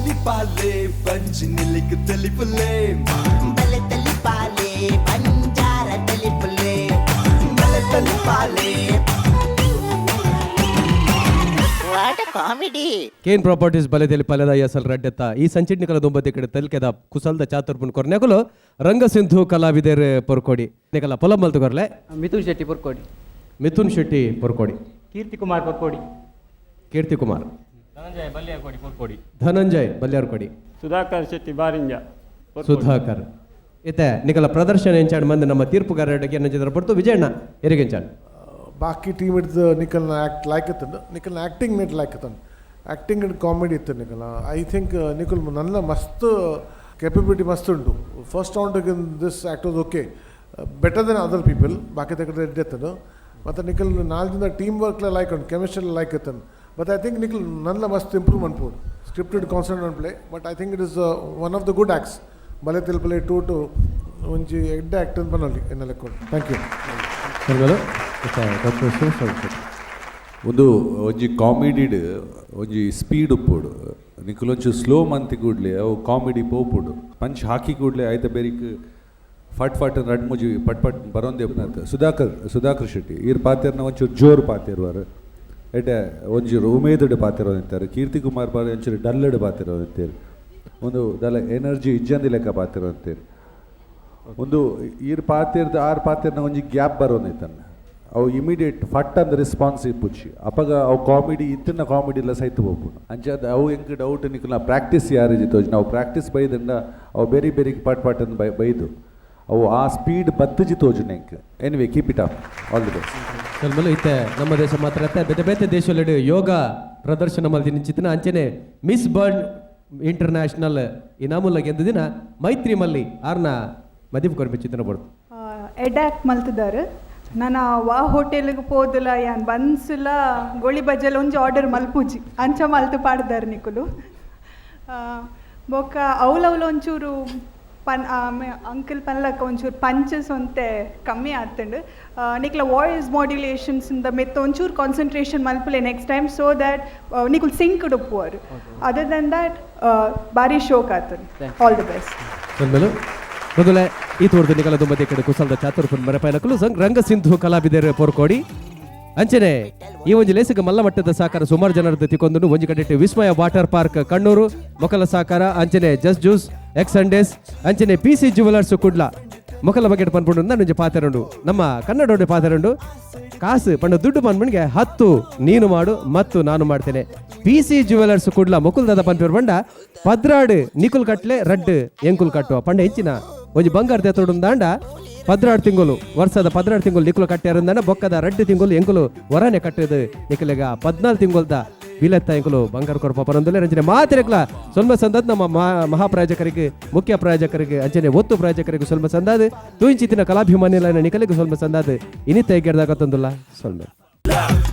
ತೆಲಿಪಾಲೆ ಬಂಜಿ ನಿಲಿಕ್ ತೆಲಿಪುಲೆ. ಬಲೆ ತಲಿಪಾಲೆ ಬಂಜಾರ ತಲಿಪುಲೆ. ಬಲೆ ತೆಲಿಪಾಲೆ. What comedy. Kane properties ಬಲೆ ತೆಲಿಪಾಲೆದ ಎಸಲ್ ರಡ್ಡೆತ್ತ ಈ ಸಂಚಿಟ್ನಿಕಲ ದುಂಬತಿ ಕಡೆ ತಲ್ಕೆದ ಕುಸಲ್ದ ಚಾತುರ್ಪುನ್ ಕೊರ್ನೆಕುಲು ರಂಗಸಿಂಧು ಕಲಾವಿದರ್ ಪೊರ್ಕೊಡಿ ನಿಕಲ ಪೊಲ ಮಲ್ತು ಕೊರ್ಲೆ. ಮಿಥುನ್ ಶೆಟ್ಟಿ ಪೊರ್ಕೋಡಿ. ಮಿಥುನ್ ಶೆಟ್ಟಿ ಪೊರ್ಕೊಡಿ. ಕೀರ್ತಿ ಕುಮಾರ್ ಪೊರ್ಕೋಡಿ. ಕೀರ್ತಿ ಕುಮಾರ್. ಧನಂಜಯ ಬಲ್ಯಾರ್ಕೋಡಿ ಪೊರ್ಕೋಡಿ. ಧನಂಜಯ್ ಬಲ್ಯಾರ್ಕೊಡಿ. ಸುಧಾಕರ್ ಶೆಟ್ಟಿ ಬಾರಿಂಜ. ಸುಧಾಕರ್. ಇತ್ತೆ ನಿಕಲ ಪ್ರದರ್ಶನ ಎಂಚಾಡ್ ಮಂದಿ ನಮ್ಮ ತೀರ್ಪುಗಾರರಿಗೆ ನಂಚಿದ್ರ ಪೊರ್ತು ವಿಜಯಣ್ಣ ಎರಿಗೆಂಚಾಡ್. ಬಾಕಿ ಟೀಮ್ ಹಿಡ್ದು ನಿಖಲ್ನ ಆ್ಯಕ್ಟ್ ಲೈಕ್ ಇತ್ತಂಡು, ನಿಖಲ್ನ acting net like ಇತ್ತಂಡು, acting it comedy ಇತ್ತು ನಿಖಲ್. I think Nikhil ನನ್ನ ಮಸ್ತ್ ಕೆಪಬಿಲಿಟಿ ಮಸ್ತ್ ಉಂಟು. First round this act was okay, better than other people. ಬಾಕಿ ತಗಡೆ ಎತ್ತನು. ಮತ್ತು ನಿಖಲ್ ನಾಲ್ಕು ದಿನ ಟೀಮ್ ವರ್ಕ್ಲ ಲೈಕ್ ಉಂಟು, ಕೆಮಿಸ್ಟ್ರಿ ಲೈಕ್ ಇತ್ತನು. But I think Nikhil ನನ್ನ ಮಸ್ತ್ ಇಂಪ್ರೂವ್ ಅನ್ಬೋದು. Scripted constant on play, but I think it is one of the good acts. ಬಲೆ ತಿಲ್ಪಲೆ ಟೂ ಟು ಒಂಜಿ ಎಡ್ಡೆ ಆ್ಯಕ್ಟ್ ಅಂತ ಬನ್ನೊಲಿ ಎನ್ನ ಲೆಕ್ಕ. Thank you. Doctor Shivasagar Shetty. ಒಂದು ಒಂಜಿ ಕಾಮಿಡಿಡ್ ಒಂಜಿ ಸ್ಪೀಡ್ ಉಪ್ಪುಡು. ನಿಕುಲೊಂಚು ಸ್ಲೋ ಮಂತಿ ಕೂಡ್ಲೆ ಅವು ಕಾಮಿಡಿ ಪೋಪುಡು. ಪಂಚ್ ಹಾಕಿ ಕೂಡ್ಲೆ ಆಯ್ತ ಬೇರಿಕ್ ಫಟ್ ಫಟ್ ರಡ್ ಮುಜಿ ಪಟ್ ಪಟ್ ಬರೋಂದೇ. ಸುಧಾಕರ್ ಸುಧಾಕರ್ ಶೆಟ್ಟಿ ಈರ್ ಪಾತೆರ್ನ ಒಂಚೂರು ಜೋರು ಪಾತೆರುವರು, ಎಡ್ಡೆ ಒಂಜಿ ಉಮೇದುಡು ಪಾತೆರೋ ನಿಂತಾರೆ. ಕೀರ್ತಿ ಕುಮಾರ್ ಬಾರ್ ಒಂಚೂರು ಡಲ್ಲಡು ಪಾತೆರೋ ನಿಂತೇರು, ಒಂದು ದಲ ಎನರ್ಜಿ ಇಜ್ಜಂದಿ ಲೆಕ್ಕ ಪಾತೆರೋ ಅಂತೀರಿ. ಒಂದು ಈರ್ ಪಾತೆರ್ದ ಆರ್ ಪಾತೆರ್ನ ಒಂಜಿ ಗ್ಯಾಪ್ ಬರೋನೈತನ್ನ ಅವು ಇಮಿಡಿಯೇಟ್ ಫಟ್ ಅಂದ್ ರೆಸ್ಪಾನ್ಸ್ ಇಪ್ಪುಚ್ಚಿ. ಅಪಗ ಅವು ಕಾಮಿಡಿ ಇತ್ತಿನ ಕಾಮಿಡಿ ಎಲ್ಲ ಸೈತು ಹೋಗ್ಬೋದು. ಅಂಚಾದ ಅವು ಎಂಕ್ ಡೌಟ್, ನಿಕುಲ್ನ ಪ್ರಾಕ್ಟೀಸ್ ಯಾರು ತೋಜಿ. ನಾವು ಪ್ರಾಕ್ಟೀಸ್ ಬೈದಂಡ ಅವು ಬೇರೆ ಬೇರೆ ಪಟ್ ಪಟ್ ಅಂದ್ ಬೈ ಬೈದು ಅವು ಆ ಸ್ಪೀಡ್ ಬತ್ತಜಿ ತೋಜುನ ಎಂಕ್. Anyway, keep it up, all the best. ಸಲ್ಮಲು ಇತ್ತೆ ನಮ್ಮ ದೇಶ ಮಾತ್ರ ಅತ್ತೆ, ಬೇತೆ ಬೇತೆ ದೇಶದಲ್ಲಿ ಯೋಗ ಪ್ರದರ್ಶನ ಮಲ್ದಿ ನಿಂಚಿತನ ಅಂಚನೆ miss burn international ಇನಾಮುಲ್ಲ ಗೆದ್ದ ದಿನ ಮೈತ್ರಿ ಮಲ್ಲಿ ಆರ್ನ ಮದಿಪು ಕೊರ್ಪಿ ಚಿತ್ರನ ಬಡ್ತು. ಎಡ್ಯಾಕ್ಟ್ ಮಲ್ತಿದ್ದಾರೆ. ನಾನು ವಾ ಹೋಟೆಲ್ಗೆ ಪೋದಿಲ್ಲ, ಯಾನ್ ಬನ್ಸುಲ ಗೋಳಿ ಬಜ್ಜಲ್ ಒಂಜಿ ಆರ್ಡರ್ ಮಲ್ಪುಜಿ, ಅಂಚ ಮಲ್ತು ಪಾಡ್ದಾರೆ ನಿಕುಲು. ಬೊಕ್ಕ ಅವ್ಲವ್ಲ ಒಂಚೂರು ಪನ್ ಅಂಕಲ್ ಪನ್ಲಕ್ಕ ಒಂಚೂರು ಪಂಚಸ್ ಒಂತೆ ಕಮ್ಮಿ ಆತಂಡು. ನಿಕ್ಲ ವಾಯ್ಸ್ ಮಾಡ್ಯುಲೇಷನ್ಸ್ ಇಂದ ಮೆತ್ತ ಒಂಚೂರು ಕಾನ್ಸಂಟ್ರೇಷನ್ ಮಲ್ಪುಲೆ next time, so that ನಿಕುಲ್ sync ಉಪ್ಪುವರು. Other then that ಬಾರಿ ಶೋಕ್ ಆತಂಡು. All the best. ಸಲ್ಮಲು ಮೊದಲೇ ಈ ತೋರ್ದು ನಿಕಲ ದುಂಬತಿ ಕಡೆ ಕುಸಲ್ದ ಚಾತುರ್ಪುನ್ ಮರಪಾಯನಕುಲು ರಂಗಸಿಂಧು ಕಲಾವಿದರು ಪೋರ್ಕೋಡಿ. ಅಂಚನೆ ಈ ಒಂಜಿ ಲೇಸಿಗೆ ಮಲ್ಲ ಮಟ್ಟದ ಸಹಕಾರ ಸುಮಾರು ಜನರದ್ದು ತಿಕ್ಕೊಂದು. ಒಂಜಿ ಕಡೆಟ್ ವಿಸ್ಮಯ ವಾಟರ್ ಪಾರ್ಕ್ ಕಣ್ಣೂರು ಮೊಕಲ ಸಹಕಾರ, ಅಂಚನೆ just juice, X Sundays, ಅಂಚನೆ P C jewellers Kudla ಮೊಕಲ ಬಗ್ಗೆ ಪನ್ಪುಂಡು. ಒಂಜಿ ಪಾತೆರುಂಡು, ನಮ್ಮ ಕನ್ನಡ ಪಾತೆರುಂಡು, ಕಾಸು ಪಂಡ ದುಡ್ಡು ಪನ್ಪುಣಿಗೆ ಹತ್ತು ನೀನು ಮಾಡು ಮತ್ತು ನಾನು ಮಾಡ್ತೇನೆ. P C jewellers Kudla ಮೊಕುಲ್ದಾದ ಪನ್ಪಿರ್ ಪಂಡ 12 ನಿಕುಲ್ ಕಟ್ಲೆ, ರಡ್ಡ್ ಎಂಕುಲ್ ಕಟ್ಟುವ. ಪಂಡ ಹೆಚ್ಚಿನ ಒಂಜಿ ಬಂಗಾರ ತೆತ್ತೊಡು ದಾಂಡ 12 ತಿಂಗಳು, ವರ್ಷದ 12 ತಿಂಗಳು ನಿಕುಲು ಕಟ್ಟ್ಯಾರಂದಾಂಡ ಬೊಕ್ಕದ ರಡ್ಡ್ ತಿಂಗಳು ಎಂಕುಲು ವರನೆ ಕಟ್ಟದು. ನಿಕುಲೆಗ 14 ತಿಂಗಳ್ದ ಬಿಲೆತ್ತ ಎಂಕುಲು ಬಂಗಾರ ಕೊರಪ ಪರಂದುಲೆ. ರಂಜನೆ ಮಾತಿರಕ್ಲ ಸೊಲ್ಮ ಸಂದದ್ ನಮ್ಮ ಮಹಾಪ್ರಾಯೋಜಕರಿಗೆ, ಮುಖ್ಯ ಪ್ರಾಯೋಜಕರಿಗೆ, ಅಂಚನೆ ಒತ್ತು ಪ್ರಾಯೋಜಕರಿಗೆ ಸೊಲ್ಮ ಸಂದಾದ್. ತೂಂಚಿತಿನ ಕಲಾಭಿಮಾನಿಲ ನಿಕಲಿಗೆ ಸೊಲ್ಮ ಸಂದಾದ್. ಇನಿತ ಎಗ್ಗೆರ್ದಾಗ ಸೊಲ್ಮೆ.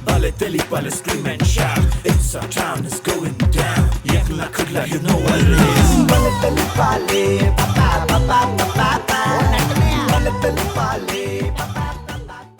ಬಲೆ ತೆಲಿಪಾಲೆ scream and shout. It's our town, it's going down. Yakla kudla, you know what it is. ಬಲೆ ತೆಲಿಪಾಲೆ, pa pa pa pa pa pa. ಬಲೆ ತೆಲಿಪಾಲೆ, pa.